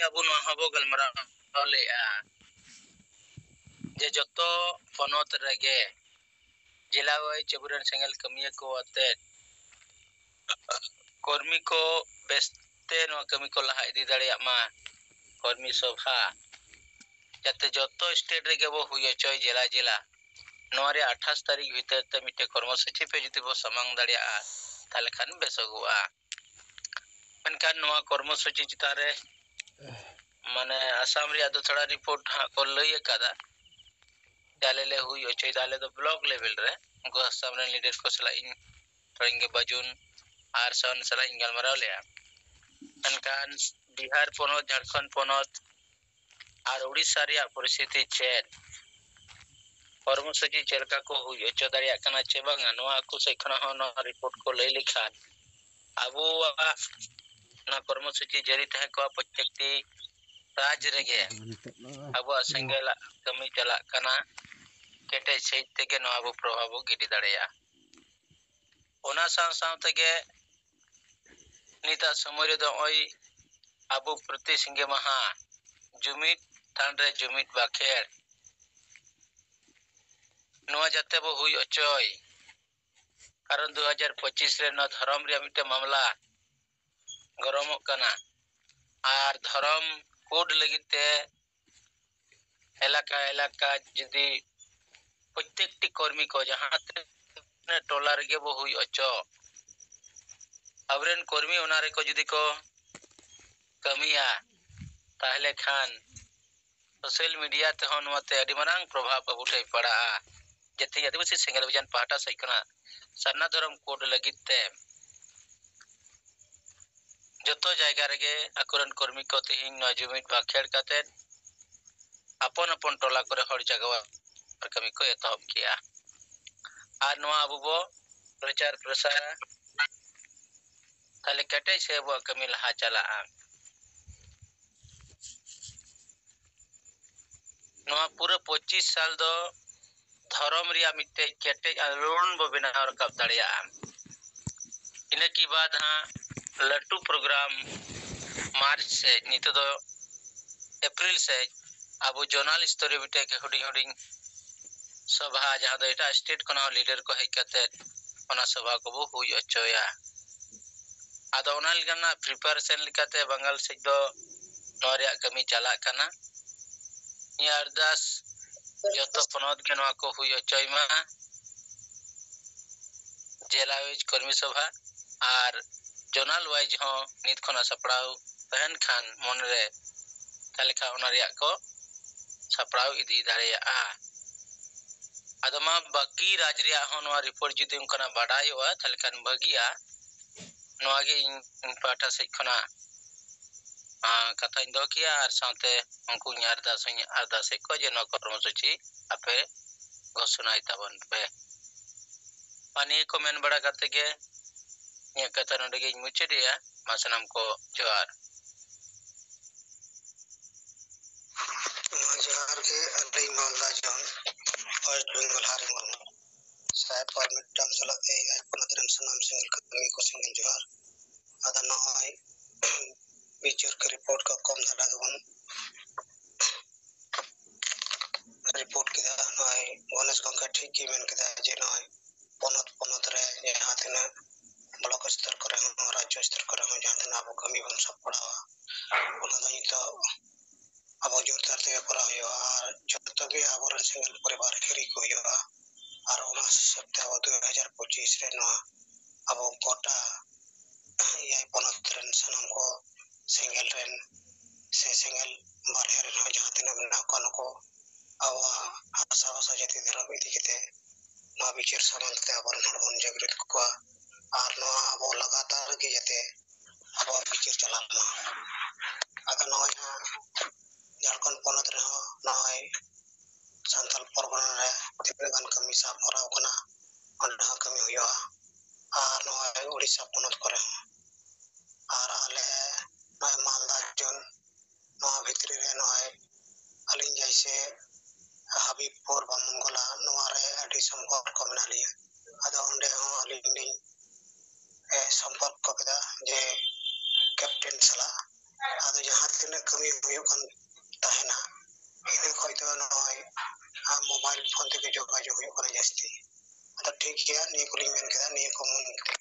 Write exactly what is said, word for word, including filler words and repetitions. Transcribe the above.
ᱟᱵᱚ ᱱᱚᱣᱟ ᱦᱚᱸᱵᱚ ᱜᱟᱞᱢᱟᱨᱟᱣ ᱞᱮᱜᱼᱟ ᱡᱮ ᱡᱚᱛᱚ ᱯᱚᱱᱚᱛ ᱨᱮᱜᱮ ᱡᱮᱞᱟ ᱣᱟᱭᱤᱡ ᱟᱵᱚᱨᱮᱱ ᱥᱮᱸᱜᱮᱞ ᱠᱟᱹᱢᱤᱭᱟᱹ ᱠᱚ ᱟᱛᱮᱫ ᱠᱚᱨᱢᱤ ᱠᱚ ᱵᱮᱥᱛᱮ ᱱᱚᱣᱟ ᱠᱟᱹᱢᱤ ᱠᱚ ᱞᱟᱦᱟ ᱤᱫᱤ ᱫᱟᱲᱮᱭᱟᱜ ᱢᱟ᱾ ᱠᱚᱨᱢᱤ ᱥᱚᱵᱷᱟ ᱡᱟᱛᱮ ᱡᱚᱛᱚ ᱥᱴᱮᱴ ᱨᱮᱜᱮ ᱵᱚ ᱦᱩᱭ ᱦᱚᱪᱚᱭ, ᱡᱮᱞᱟ ᱡᱮᱞᱟ᱾ ᱱᱚᱣᱟ ᱨᱮᱭᱟᱜ ᱟᱴᱷᱟᱥ ᱛᱟᱹᱨᱤᱠᱷ ᱵᱷᱤᱛᱟᱹᱨ ᱛᱮ ᱢᱤᱫᱴᱮᱱ ᱠᱚᱨᱢᱚᱥᱩᱪᱤ ᱯᱮ ᱡᱩᱫᱤ ᱵᱚ ᱥᱟᱢᱟᱝ ᱫᱟᱲᱮᱭᱟᱜᱼᱟ, ᱛᱟᱦᱚᱞᱮ ᱠᱷᱟᱱ ᱵᱮᱥᱚᱜᱚᱜᱼᱟ᱾ ᱢᱮᱱᱠᱷᱟᱱ ᱱᱚᱣᱟ ᱠᱚᱨᱢᱚᱥᱩᱪᱤ ᱪᱮᱛᱟᱱ ᱨᱮ ᱢᱟᱱᱮ ᱟᱥᱟᱢ ᱨᱮᱭᱟᱜ ᱫᱚ ᱛᱷᱚᱲᱟ ᱨᱤᱯᱳᱨᱴ ᱦᱟᱸᱜ ᱠᱚ ᱞᱟᱹᱭ ᱟᱠᱟᱫᱟ᱾ ᱟᱞᱮ ᱞᱮ ᱦᱩᱭ ᱦᱚᱪᱚᱭᱮᱫᱟ, ᱟᱞᱮ ᱫᱚ ᱵᱞᱚᱠ ᱞᱮᱵᱮᱞ ᱨᱮ᱾ ᱩᱱᱠᱩ ᱟᱥᱟᱢ ᱨᱮᱱ ᱞᱤᱰᱟᱨ ᱠᱚ ᱥᱟᱞᱟᱜ ᱤᱧ ᱛᱷᱚᱲᱟᱧ ᱜᱮ ᱵᱟᱡᱩᱱ ᱟᱨ ᱥᱟᱣᱱ ᱥᱟᱞᱟᱜ ᱤᱧ ᱜᱟᱞᱢᱟᱨᱟᱣ ᱞᱮᱜᱼᱟ᱾ ᱢᱮᱱᱠᱷᱟᱱ ᱵᱤᱦᱟᱨ ᱯᱚᱱᱚᱛ, ᱡᱷᱟᱲᱠᱷᱚᱸᱰ ᱯᱚᱱᱚᱛ ᱟᱨ ᱩᱲᱤᱥᱥᱟ ᱨᱮᱭᱟᱜ ᱯᱚᱨᱤᱥᱛᱷᱤᱛᱤ ᱪᱮᱫ? ᱠᱚᱨᱢᱚᱥᱩᱪᱤ ᱪᱮᱫ ᱞᱮᱠᱟ ᱠᱚ ᱦᱩᱭ ᱦᱚᱪᱚ ᱫᱟᱲᱮᱭᱟᱜ ᱠᱟᱱᱟ ᱪᱮ ᱵᱟᱝᱟ, ᱱᱚᱣᱟ ᱟᱠᱚ ᱥᱮᱫ ᱠᱷᱚᱱᱟᱜ ᱦᱚᱸ ᱱᱚᱣᱟ ᱨᱤᱯᱳᱨᱴ ᱠᱚ ᱞᱟᱹᱭ ᱞᱮᱠᱷᱟᱱ ᱟᱵᱚᱣᱟᱜ ᱚᱱᱟ ᱠᱚᱨᱢᱚᱥᱩᱪᱤ ᱡᱟᱹᱨᱤ ᱛᱟᱦᱮᱸ ᱠᱚᱜᱼᱟ ᱯᱨᱚᱛᱮᱠᱴᱤ ᱨᱟᱡᱽ ᱨᱮᱜᱮ᱾ ᱟᱵᱚᱣᱟᱜ ᱥᱮᱸᱜᱮᱞᱟᱜ ᱠᱟᱹᱢᱤ ᱪᱟᱞᱟᱜ ᱠᱟᱱᱟ, ᱠᱮᱴᱮᱡ ᱥᱟᱺᱦᱤᱡ ᱛᱮᱜᱮ ᱱᱚᱣᱟ ᱟᱵᱚ ᱯᱨᱚᱵᱷᱟᱵ ᱵᱚ ᱜᱤᱰᱤ ᱫᱟᱲᱮᱭᱟᱜᱼᱟ᱾ ᱚᱱᱟ ᱥᱟᱶ ᱥᱟᱶ ᱛᱮᱜᱮ ᱱᱤᱛᱟᱜ ᱥᱚᱢᱚᱭ ᱨᱮᱫᱚ ᱱᱚᱜᱼᱚᱭ ᱟᱵᱚ ᱯᱨᱚᱛᱤ ᱥᱤᱸᱜᱮ ᱢᱟᱦᱟ ᱡᱩᱢᱤᱫ ᱛᱷᱟᱱ ᱨᱮ ᱡᱩᱢᱤᱫ ᱵᱟᱠᱷᱮᱲ, ᱱᱚᱣᱟ ᱡᱟᱛᱮ ᱵᱚ ᱦᱩᱭ ᱦᱚᱪᱚᱭ᱾ ᱠᱟᱨᱚᱱ ᱫᱩ ᱦᱟᱡᱟᱨ ᱯᱚᱸᱪᱤᱥ ᱨᱮ ᱱᱚᱣᱟ ᱫᱷᱚᱨᱚᱢ ᱨᱮᱭᱟᱜ ᱢᱤᱫᱴᱮᱱ ᱢᱟᱢᱞᱟ ᱜᱚᱨᱚᱢᱚᱜ ᱠᱟᱱᱟ᱾ ᱟᱨ ᱫᱷᱚᱨᱚᱢ ᱠᱳᱰ ᱞᱟᱹᱜᱤᱫ ᱛᱮ ᱮᱞᱟᱠᱟ ᱮᱞᱟᱠᱟ ᱡᱩᱫᱤ ᱯᱨᱚᱛᱮᱠᱴᱤ ᱠᱚᱨᱢᱤ ᱠᱚ ᱡᱟᱦᱟᱸ ᱛᱤᱱᱟᱹᱜ ᱴᱚᱞᱟ ᱨᱮᱜᱮ ᱵᱚ ᱦᱩᱭ ᱦᱚᱪᱚ, ᱟᱵᱚᱨᱮᱱ ᱠᱚᱨᱢᱤ ᱚᱱᱟ ᱨᱮᱠᱚ ᱡᱩᱫᱤ ᱠᱚ ᱠᱟᱹᱢᱤᱭᱟ, ᱛᱟᱦᱚᱞᱮ ᱠᱷᱟᱱ ᱥᱳᱥᱟᱞ ᱢᱤᱰᱤᱭᱟ ᱛᱮᱦᱚᱸ ᱱᱚᱣᱟᱛᱮ ᱟᱹᱰᱤ ᱢᱟᱨᱟᱝ ᱯᱨᱚᱵᱷᱟᱵᱽ ᱟᱵᱚ ᱴᱷᱮᱱ ᱯᱟᱲᱟᱜᱼᱟ᱾ ᱡᱟᱹᱛᱤ ᱟᱹᱫᱤᱵᱟᱹᱥᱤ ᱥᱮᱸᱜᱮᱞ ᱚᱵᱷᱤᱡᱟᱱ ᱯᱟᱦᱴᱟ ᱥᱮᱫ ᱠᱷᱚᱱᱟᱜ ᱥᱟᱨᱱᱟ ᱫᱷᱚᱨᱚᱢ ᱠᱳᱰ ᱞᱟᱹᱜᱤᱫ ᱛᱮ ᱡᱚᱛᱚ ᱡᱟᱭᱜᱟ ᱨᱮᱜᱮ ᱟᱠᱚᱨᱮᱱ ᱠᱚᱨᱢᱤ ᱠᱚ ᱛᱮᱦᱮᱧ ᱱᱚᱣᱟ ᱡᱩᱢᱤᱫ ᱵᱟᱠᱷᱮᱲ ᱠᱟᱛᱮᱫ ᱟᱯᱚᱱ ᱟᱯᱚᱱ ᱴᱚᱞᱟ ᱠᱚᱨᱮ ᱦᱚᱲ ᱡᱟᱜᱟᱣᱟ ᱠᱟᱹᱢᱤ ᱠᱚ ᱮᱛᱚᱦᱚᱵ ᱠᱮᱜᱼᱟ᱾ ᱟᱨ ᱱᱚᱣᱟ ᱟᱵᱚ ᱵᱚ ᱯᱨᱚᱪᱟᱨ ᱯᱨᱚᱥᱟᱨᱟ, ᱛᱟᱦᱞᱮ ᱠᱮᱴᱮᱡ ᱥᱮ ᱟᱵᱚᱣᱟᱜ ᱠᱟᱹᱢᱤ ᱞᱟᱦᱟ ᱪᱟᱞᱟᱜᱼᱟ᱾ ᱱᱚᱣᱟ ᱯᱩᱨᱟᱹ ᱯᱚᱸᱪᱤᱥ ᱥᱟᱞ ᱫᱚ ᱫᱷᱚᱨᱚᱢ ᱨᱮᱭᱟᱜ ᱢᱤᱫᱴᱮᱡ ᱠᱮᱴᱮᱡ ᱟᱱᱫᱳᱞᱚᱱ ᱵᱚ ᱵᱮᱱᱟᱣ ᱨᱟᱠᱟᱵ ᱫᱟᱲᱮᱭᱟᱜᱼᱟ᱾ ᱤᱱᱟᱹ ᱠᱤ ᱵᱟᱫ ᱦᱟᱸᱜ ᱞᱟᱹᱴᱩ ᱯᱨᱳᱜᱨᱟᱢ ᱢᱟᱨᱪ ᱥᱮᱫ, ᱱᱤᱛᱚᱜ ᱫᱚ ᱮᱯᱨᱤᱞ ᱥᱮᱫ ᱟᱵᱚ ᱡᱳᱱᱟᱞ ᱥᱛᱚᱨᱤᱭᱚ ᱢᱤᱫᱴᱮᱡ ᱦᱩᱰᱤᱧ ᱦᱩᱰᱤᱧ ᱥᱚᱵᱷᱟ, ᱡᱟᱦᱟᱸ ᱫᱚ ᱮᱴᱟᱜ ᱥᱴᱮᱴ ᱠᱷᱚᱱᱟᱜ ᱦᱚᱸ ᱞᱤᱰᱟᱨ ᱠᱚ ᱦᱮᱡ ᱠᱟᱛᱮ ᱚᱱᱟ ᱥᱚᱵᱷᱟ ᱠᱚᱵᱚ ᱦᱩᱭ ᱦᱚᱪᱚᱭᱟ᱾ ᱟᱫᱚ ᱚᱱᱟ ᱞᱮᱠᱟᱱᱟᱜ ᱯᱨᱤᱯᱟᱨᱮᱥᱚᱱ ᱞᱮᱠᱟᱛᱮ ᱵᱟᱝᱜᱟᱞ ᱥᱮᱫ ᱫᱚ ᱱᱚᱣᱟ ᱨᱮᱭᱟᱜ ᱠᱟᱹᱢᱤ ᱪᱟᱞᱟᱜ ᱠᱟᱱᱟ᱾ ᱤᱧᱟᱹᱜ ᱟᱨᱫᱟᱥ ᱡᱚᱛᱚ ᱯᱚᱱᱚᱛ ᱜᱮ ᱱᱚᱣᱟ ᱠᱚ ᱦᱩᱭ ᱦᱚᱪᱚᱭ ᱢᱟ᱾ ᱡᱮᱞᱟ ᱣᱟᱭᱤᱡ ᱠᱚᱨᱢᱤ ᱥᱚᱵᱷᱟ ᱟᱨ ᱡᱳᱱᱟᱞ ᱣᱟᱭᱤᱡ ᱦᱚᱸ ᱱᱤᱛ ᱠᱷᱚᱱᱟᱜ ᱥᱟᱯᱲᱟᱣ ᱛᱟᱦᱮᱱ ᱠᱷᱟᱱ ᱢᱚᱱᱮᱨᱮ, ᱛᱟᱦᱞᱮ ᱠᱷᱟᱱ ᱚᱱᱟ ᱨᱮᱭᱟᱜ ᱠᱚ ᱥᱟᱯᱲᱟᱣ ᱤᱫᱤ ᱫᱟᱲᱮᱭᱟᱜᱼᱟ᱾ ᱟᱫᱚ ᱢᱟ ᱵᱟᱹᱠᱤ ᱨᱟᱡᱽ ᱨᱮᱭᱟᱜ ᱦᱚᱸ ᱱᱚᱣᱟ ᱨᱤᱯᱳᱨᱴ ᱡᱩᱫᱤ ᱚᱱᱠᱟᱱᱟᱜ ᱵᱟᱰᱟᱭᱚᱜᱼᱟ, ᱛᱟᱦᱞᱮ ᱠᱷᱟᱱ ᱵᱷᱟᱹᱜᱤᱜᱼᱟ᱾ ᱱᱚᱣᱟ ᱜᱮ ᱤᱧ ᱯᱟᱦᱴᱟ ᱥᱮᱫ ᱠᱷᱚᱱᱟᱜ, ᱟᱸ, ᱠᱟᱛᱷᱟᱧ ᱫᱚᱦᱚ ᱠᱮᱭᱟ, ᱟᱨ ᱥᱟᱶᱛᱮ ᱩᱱᱠᱩᱧ ᱟᱨᱫᱟᱥ ᱦᱚᱸᱧ ᱟᱨᱫᱟᱥᱮᱫ ᱠᱚᱣᱟ ᱡᱮ ᱱᱚᱣᱟ ᱠᱚᱨᱢᱚᱥᱩᱪᱤ ᱟᱯᱮ ᱜᱷᱳᱥᱚᱱᱟᱭ ᱛᱟᱵᱚᱱ ᱯᱮ᱾ ᱟᱨ ᱱᱤᱭᱟᱹ ᱠᱚ ᱢᱮᱱ ᱵᱟᱲᱟ ᱠᱟᱛᱮ ᱜᱮ ᱤᱧᱟᱹᱜ ᱠᱟᱛᱷᱟ ᱱᱚᱰᱮ ᱜᱤᱧ ᱢᱩᱪᱟᱹᱫᱮᱜᱼᱟ᱾ ᱢᱟ ᱥᱟᱱᱟᱢ ᱠᱚ ᱡᱚᱦᱟᱨ᱾ ᱢᱟ ᱡᱚᱦᱟᱨ ᱜᱮ, ᱟᱹᱞᱤᱧ ᱢᱟᱞᱫᱟ ᱡᱚᱱ ᱳᱭᱮᱥᱴ ᱵᱮᱝᱜᱚᱞ ᱦᱟᱨᱤ ᱢᱩᱨᱢᱩ᱾ ᱥᱟᱭ ᱯᱟᱨ ᱢᱤᱫᱴᱟᱝ ᱥᱟᱞᱟᱜ ᱮ ᱟᱭ ᱯᱚᱱᱚᱛ ᱨᱮᱱ ᱥᱟᱱᱟᱢ ᱥᱮᱸᱜᱮᱞ ᱠᱟᱹᱢᱤ ᱠᱚ ᱥᱮᱸᱜᱮᱞ ᱡᱚᱦᱟᱨ᱾ ᱟᱫᱚ ᱱᱚᱜᱼᱚᱭ ᱵᱤᱪᱟᱹᱨ ᱠᱚ ᱨᱤᱯᱳᱨᱴ ᱠᱚ ᱠᱚᱢ ᱫᱷᱟᱨᱟ ᱜᱮᱵᱚᱱ ᱨᱤᱯᱳᱨᱴ ᱠᱮᱫᱟ᱾ ᱱᱚᱜᱼᱚᱭ ᱜᱚᱱᱮᱥ ᱜᱚᱢᱠᱮ ᱴᱷᱤᱠ ᱜᱮ ᱢᱮᱱ ᱠᱮᱫᱟ ᱡᱮ ᱱᱚᱜᱼᱚᱭ ᱯᱚᱱᱚᱛ ᱯᱚᱱᱚᱛ ᱨᱮ ᱡᱟᱦᱟᱸ ᱛᱤᱱᱟᱹᱜ ᱵᱞᱚᱠ ᱥᱛᱚᱨ ᱠᱚᱨᱮ ᱦᱚᱸ, ᱨᱟᱡᱽᱡᱚ ᱥᱛᱚᱨ ᱠᱚᱨᱮ ᱦᱚᱸ ᱡᱟᱦᱟᱸ ᱛᱤᱱᱟᱹᱜ ᱟᱵᱚ ᱠᱟᱹᱢᱤ ᱵᱚᱱ ᱥᱟᱯᱲᱟᱣᱟ, ᱚᱱᱟ ᱫᱚ ᱱᱤᱛᱚᱜ ᱟᱵᱚ ᱡᱳᱨᱫᱟᱨ ᱛᱮᱜᱮ ᱠᱚᱨᱟᱣ ᱦᱩᱭᱩᱜᱼᱟ᱾ ᱟᱨ ᱡᱚᱛᱚ ᱜᱮ ᱟᱵᱚᱨᱮᱱ ᱥᱮᱸᱜᱮᱞ ᱯᱚᱨᱤᱵᱟᱨ ᱦᱤᱨᱤ ᱠᱚ ᱦᱩᱭᱩᱜᱼᱟ᱾ ᱟᱨ ᱚᱱᱟ ᱦᱤᱥᱟᱹᱵ ᱛᱮ ᱟᱵᱚ ᱫᱩ ᱦᱟᱡᱟᱨ ᱯᱚᱸᱪᱤᱥ ᱨᱮ ᱱᱚᱣᱟ ᱟᱵᱚ ᱜᱚᱴᱟ ᱮᱭᱟᱭ ᱯᱚᱱᱚᱛ ᱨᱮᱱ ᱥᱟᱱᱟᱢ ᱠᱚ ᱥᱮᱸᱜᱮᱞ ᱨᱮᱱ ᱥᱮ ᱥᱮᱸᱜᱮᱞ ᱵᱟᱨᱦᱮ ᱨᱮᱱ ᱦᱚᱸ ᱡᱟᱦᱟᱸ ᱛᱤᱱᱟᱹᱜ ᱢᱮᱱᱟᱜ ᱠᱚᱣᱟ, ᱱᱩᱠᱩ ᱟᱵᱚᱣᱟᱜ ᱦᱟᱥᱟ ᱵᱷᱟᱥᱟ ᱡᱟᱹᱛᱤ ᱫᱷᱚᱨᱚᱢ ᱤᱫᱤ ᱠᱟᱛᱮ ᱱᱚᱣᱟ ᱵᱤᱪᱟᱹᱨ ᱥᱟᱢᱟᱝ ᱛᱮ ᱟᱵᱚᱨᱮᱱ ᱦᱚᱲ ᱵᱚᱱ ᱡᱟᱜᱽᱨᱤᱛ ᱠᱚᱣᱟ᱾ ᱟᱨ ᱱᱚᱣᱟ ᱟᱵᱚ ᱞᱟᱜᱟᱛᱟᱨ ᱜᱮ ᱡᱟᱛᱮ ᱟᱵᱚᱣᱟᱜ ᱵᱤᱪᱟᱹᱨ ᱪᱟᱞᱟᱜ ᱢᱟ᱾ ᱟᱫᱚ ᱱᱚᱜᱼᱚᱭ ᱦᱟᱸᱜ ᱡᱷᱟᱲᱠᱷᱚᱸᱰ ᱯᱚᱱᱚᱛ ᱨᱮᱦᱚᱸ ᱱᱚᱜᱼᱚᱭ ᱥᱟᱱᱛᱟᱲ ᱯᱚᱨᱜᱚᱱᱟ ᱨᱮ ᱛᱤᱱᱟᱹᱜ ᱜᱟᱱ ᱠᱟᱹᱢᱤ ᱥᱟᱵ ᱦᱚᱨᱟᱣ ᱠᱟᱱᱟ, ᱚᱸᱰᱮ ᱦᱚᱸ ᱠᱟᱹᱢᱤ ᱦᱩᱭᱩᱜᱼᱟ᱾ ᱟᱨ ᱱᱚᱜᱼᱚᱭ ᱩᱲᱤᱥᱥᱟ ᱯᱚᱱᱚᱛ ᱠᱚᱨᱮ ᱦᱚᱸ᱾ ᱟᱨ ᱟᱞᱮ ᱱᱚᱜᱼᱚᱭ ᱢᱟᱞᱫᱟ ᱡᱳᱱ, ᱱᱚᱣᱟ ᱵᱷᱤᱛᱨᱤ ᱨᱮ ᱱᱚᱜᱼᱚᱭ ᱟᱹᱞᱤᱧ ᱡᱟᱭᱥᱮ ᱦᱟᱵᱤᱵᱽᱯᱩᱨ, ᱵᱟᱢᱩᱱᱜᱚᱞᱟ, ᱱᱚᱣᱟ ᱨᱮ ᱟᱹᱰᱤ ᱥᱚᱢᱯᱚᱨᱠᱚ ᱢᱮᱱᱟᱜ ᱞᱤᱧᱟ᱾ ᱟᱫᱚ ᱚᱸᱰᱮ ᱦᱚᱸ ᱟᱹᱞᱤᱧ ᱞᱤᱧ, ᱮ, ᱥᱚᱢᱯᱚᱨᱠᱚ ᱠᱮᱫᱟ ᱡᱮ ᱠᱮᱯᱴᱮᱱ ᱥᱟᱞᱟᱜ, ᱠᱟᱹᱢᱤ ᱦᱩᱭᱩᱜ ᱠᱟᱱ ᱛᱟᱦᱮᱱᱟ᱾ ᱤᱱᱟᱹ ᱠᱷᱚᱡ ᱫᱚ ᱱᱚᱜᱼᱚᱭ ᱢᱳᱵᱟᱭᱤᱞ ᱯᱷᱳᱱ ᱛᱮᱜᱮ ᱡᱳᱜᱟᱡᱳᱜᱽ ᱦᱩᱭᱩᱜ ᱠᱟᱱᱟ ᱡᱟᱹᱥᱛᱤ᱾ ᱟᱫᱚ ᱴᱷᱤᱠ ᱜᱮᱭᱟ, ᱱᱤᱭᱟᱹ ᱠᱚᱞᱤᱧ ᱢᱮᱱ ᱠᱮᱫᱟ, ᱱᱤᱭᱟᱹ ᱠᱚ ᱢᱚᱱᱮ ᱛᱮᱜᱮ